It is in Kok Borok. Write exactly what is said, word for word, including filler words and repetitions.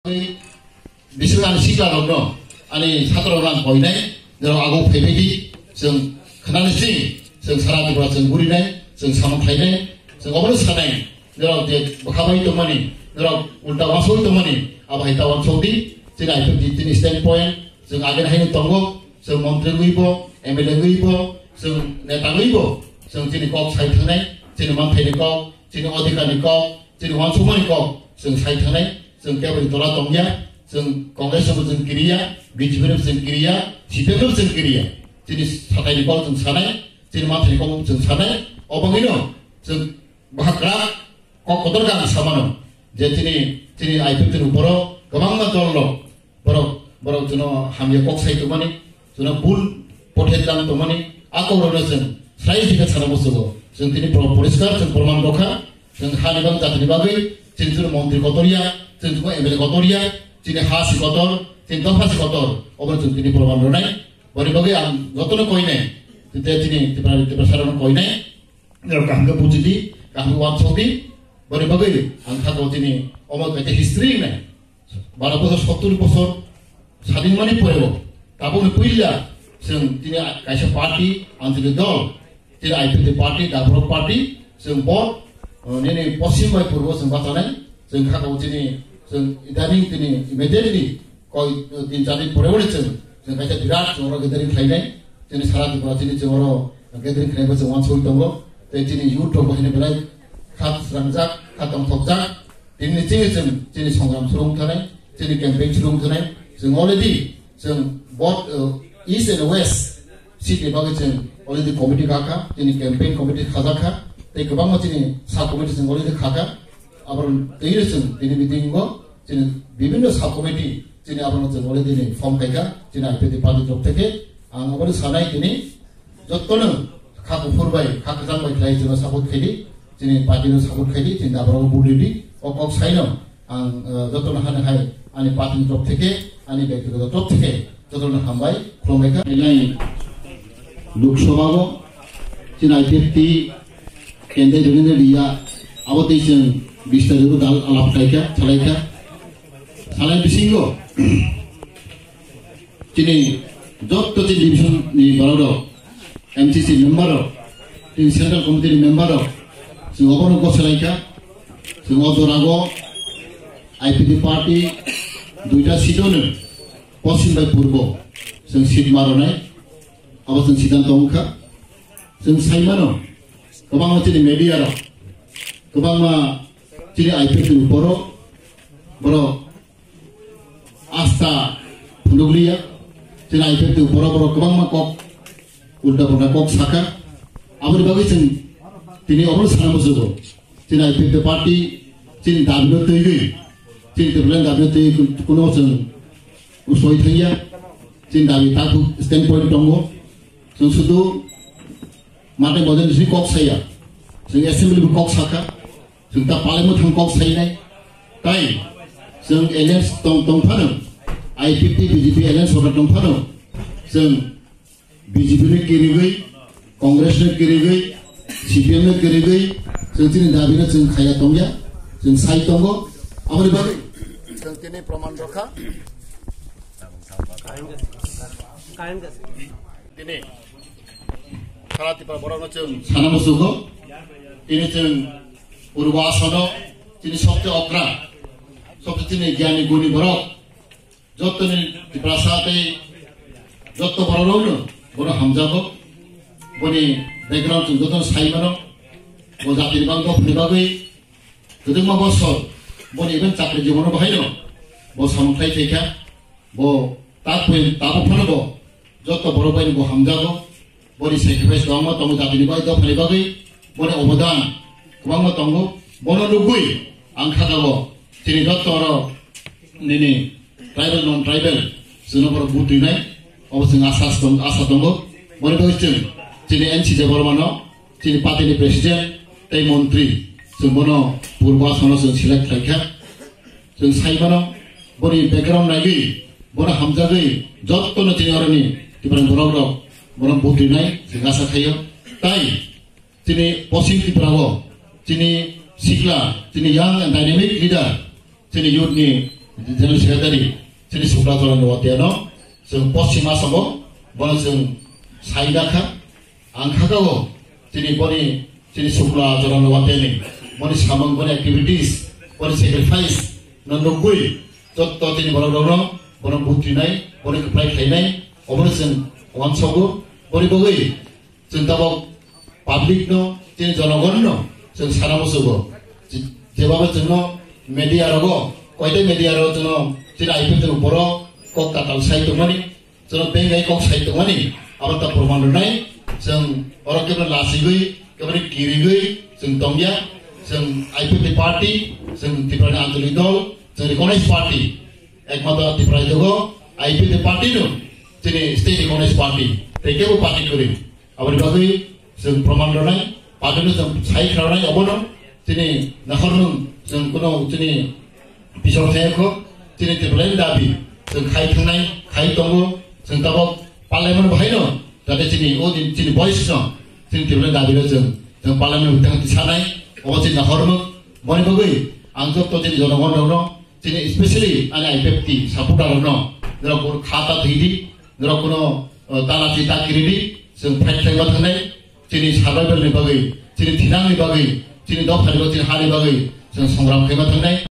Bising ani sikla rokno, ani satro rang koinai, jero ago phaibai di, chwng khnani sing, chwng sara Tripura chwng gurinai, chwng samung khlainai, chwng obono sanai, jero je bwkha bai tongmani, jero ulta wasoi tongmani, abo hai ta wansok di, chini aithuti chini stand point, chwng ageni haino tongo, chwng montri wngwi bo, M L A wngwi bo, chwng neta wngwi bo, chwng chini kok sai thangnai, chini manthaini kok, chini odhikarni kok, chini wansukmani kok, chwng sai thangnai, chwng keboni tola tongya, chwng Congress no chwng kiriya, B J P no chwng kiriya, C P M no chwng kiriya. Chini sataini kok chwng sanai, chini manthaini kok chwng sanai, obangino chwng bahakra kok kotor kang samano, je chini, chini I P F T ni uporo kwbangma dol rok, borok, borok chwngno hamya kok sai tongmani, chwngno bul pothe tang tongmani, a kokrokno chwng srai thika sana musugo. Chwng tini pro-, poriskar chwng proman rokha, chwng hani bang jatini bagwi, chini chwngno montri kotorya, chwng chwngno M L A kotorya, chini ha si kotor, chini dopha si kotor, obo chwng tini proman rwnai. Boni bagwi ang jotono koinai, tei chini Tipra, Tiprasarokno koinai, kaham khe bujidi, kaham khe wansokdi, boni bagwi ang kha tini omo kaisa history wngnai. Baro bosor, sottur bosor sadin mani porebo, tabukni puila chwng tini kaisa party, ang tini dol, tini I P F T party, Dabrok party, chwng bo, uh, nini poschim bai purbo chwng bachanai, chwng kha tini, chwng idaning tini immediately koi, uh, tin char din porebo chwng, chwng kaisa birat chwng oro gathering khlainai, tini sara Tripura tini chwng oro gathering khlainai bo chwng wansugwi tongo, tei tini youth rok bo haino belai kha srangjak, kha tongthokjak, Tini chini chwng chini songram chwrwng thanai, chini campaign chwrwng thanai, chwng already chwng both, uh, East and West seat ni bagwi chwng already committee kakha, chini campaign committee khajakha, tei kwbangma chini sub committee chwng already khakha. Aboni twi chwng tini meeting o chini bibinno sub committee chini abono chwng already ni form khaikha, chini I P F T party torof theke ang aboni sanai tini Jotono kha kuphur bai, kha kwchang bai khlai chwngno support khaidi, chini party no support khaidi, chini dabrok budi di, o kok saino ang, eh, jotono hano hai ani party ni torof theke, ani byaktigoto torof theke, jotono hambai khulumbai kha. Nai Lok Sabha o chini I P F T candidate Ravindra Reang abo tei chwng bis tarikh o dal alap khlaikha, salaikha. Salai bisingo Chini jotto chini division ni borok rok, M C C member rok, chini central committee ni member rok, chwng obono gosalaikha, chwng o jorago I P F T party duita seat ono poschim bai purbo chwng seat maronai, abo chwng siddhanto wngkha. Chwng saimano, kwbangma chini media rok, kwbangma chini I P F T ni borok, borok asta phunukliya, chini I P F T borok borok kwbangma kok ulta pulta kok saka. Aboni bagwi chwng tini obono sana muchugo. Chini I P F T party chini dabino twiwi, chini Tipraland dabino twiwi kun-, kuno chwng usoi thangya. Chini dabi takhuk stand point tongo. Chwng sudu mate bojan sini kok saya. Chwng assembly bo kok saka. Chwng ta palai mwthang kok sainai. Tai chwng alliance tong, tong phano, I P F T B J P alliance sorkar tong phano, chwng B J P no kirigwi, Congress no kirigwi, C P M no kirigwi, chwng chini dabi no chwng khaya tongya, chwng sai tongo. Aboni bagwi chwng tini proman rokha. Tini Sara Tripura borokno chwng sana muchugo. Tini chwng Purbo Asono chini sobse okra, sobse chini gyani guni borok, jottoni Tiprasa tei jotto borok rokno bono hamjago. Boni background chwng jotono sai mano. Bo jatini bagwi, dophani bagwi kwbangma bosor boni even chakri jibono bahaino bo samung khlai phaikha. Bo tak pui tabuk phano bo jotto borok bai bo hamjago. Boni sacrifice kwbangma tongo jatini bai dophani bagwi. Boni obodan kwbangma tongo. Bono nugwi ang kha tabuk chini jotto oro nini tribal non tribal chwngno borok vote rinai. Obo chwng asa tong-, asa tongo. Boni bagwi chwng chini N C Debbarmano, chini party ni president tei montri, chwng bono Purbo Asono chwng select khlaikha. Chwng sai mano, boni background naigwi, bono hamjagwi, jottono chini oroni Tiprani borok rok, bono vote rinai, chwng asa khaio. Tai, chini Poschim Tripura o, chini sikla, chini young and dynamic leader, chini youth ni General Secretary chini Sukla Joran Noatia no chwng post sima sabo, bono chwng sai dakha. Ang kha o chini boni, chini Sukla Joran Noatia ni boni samung, boni activities, boni sacrifice no nugwi jotto chini borok rok no bono butrinai, boni kwplai khlainai, obono chwng uansogo. Boni bagwi chwng tabok public no, chini jonogon no chwng sana musugo. Je-, jebabo chwngno media rogo, koite media rogo chwngno chini I P F ni borok kok katal sai tongmani, chwngno bengai kok sai tongmani, abo ta proman rwnai. Chwng oro kebo lasigwi, kebo kirigwi chwng tongya. Chwng I P F ni party, chwng Tripura ni Anjali Dol, chwng recognized party. Ekmatro Tripura ni jogo I P F ni party no chini state recognized party. Tei kebo party kwrwi. Aboni bagwi chwng proman rwnai, party no chwng sai khlainai, obono chini nakhormung chwng kuno chini pisor thayakho, chini Tripura ni dabi chwng khai thangnai, khai tongo, chwng tabok parliament bahaino, jate chini o din chini voice no, chini Tripura ni dabi no chwng, chwng parliament bwtang tisanai, obo chini nakhormung. Boni bagwi ang jotto chini jonogon rokno, chini specially ani I P F T supporter rokno, norok kunu kha ta thwi di, norok kuno, uh, tala chi ta kiri di, chwng fight khlaima thangnai, chini survival ni bagwi, chini thinang ni bagwi, chini dopha ni bagwi, chini ha ni bagwi chwng songram khlaima thangnai.